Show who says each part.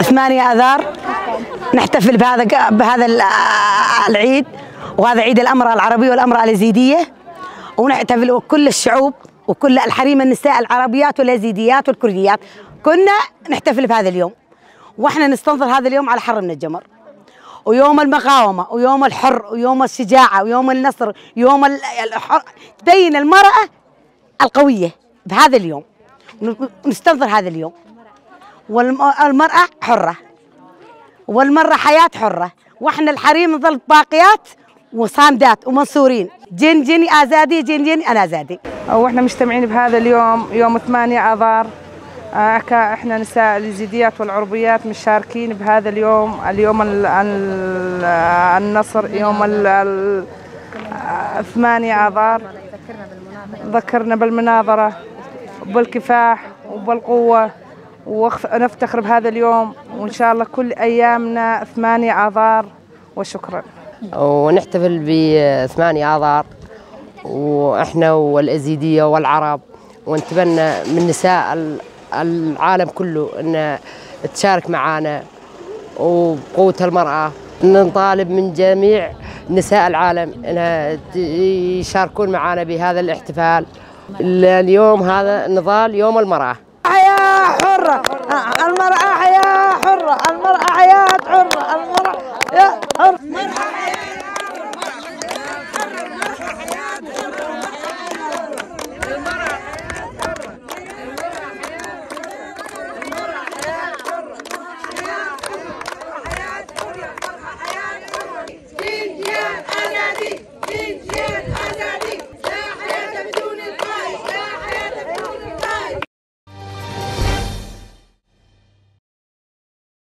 Speaker 1: 8 آذار نحتفل بهذا العيد، وهذا عيد الأمرأة العربية والأمرأة اليزيدية، ونحتفل وكل الشعوب وكل الحريم النساء العربيات واليزيديات والكرديات كنا نحتفل بهذا اليوم، واحنا نستنظر هذا اليوم على حر من الجمر، ويوم المقاومة ويوم الحر ويوم الشجاعة ويوم النصر، يوم الحر تبين المرأة القوية بهذا اليوم، نستنظر هذا اليوم. والمرأة حرة والمرأة حياة حرة، واحنا الحريم نظل باقيات وصامدات ومنصورين. جن جني آزادي، جن جني أنا آزادي.
Speaker 2: واحنا مجتمعين بهذا اليوم، يوم 8 آذار. احنا نساء اليزيديات والعربيات مشاركين بهذا اليوم، اليوم النصر، يوم 8 آذار. ذكرنا بالمناظرة وبالكفاح وبالقوة، ونفتخر بهذا اليوم، وإن شاء الله كل أيامنا 8 آذار. وشكرا.
Speaker 3: ونحتفل ب8 آذار وإحنا والأزيدية والعرب، ونتبنى من نساء العالم كله أن تشارك معنا، وقوة المرأة نطالب من جميع نساء العالم أنها يشاركون معنا بهذا الاحتفال. اليوم هذا نضال يوم المرأة.
Speaker 1: حياة حرة، المرأة حياة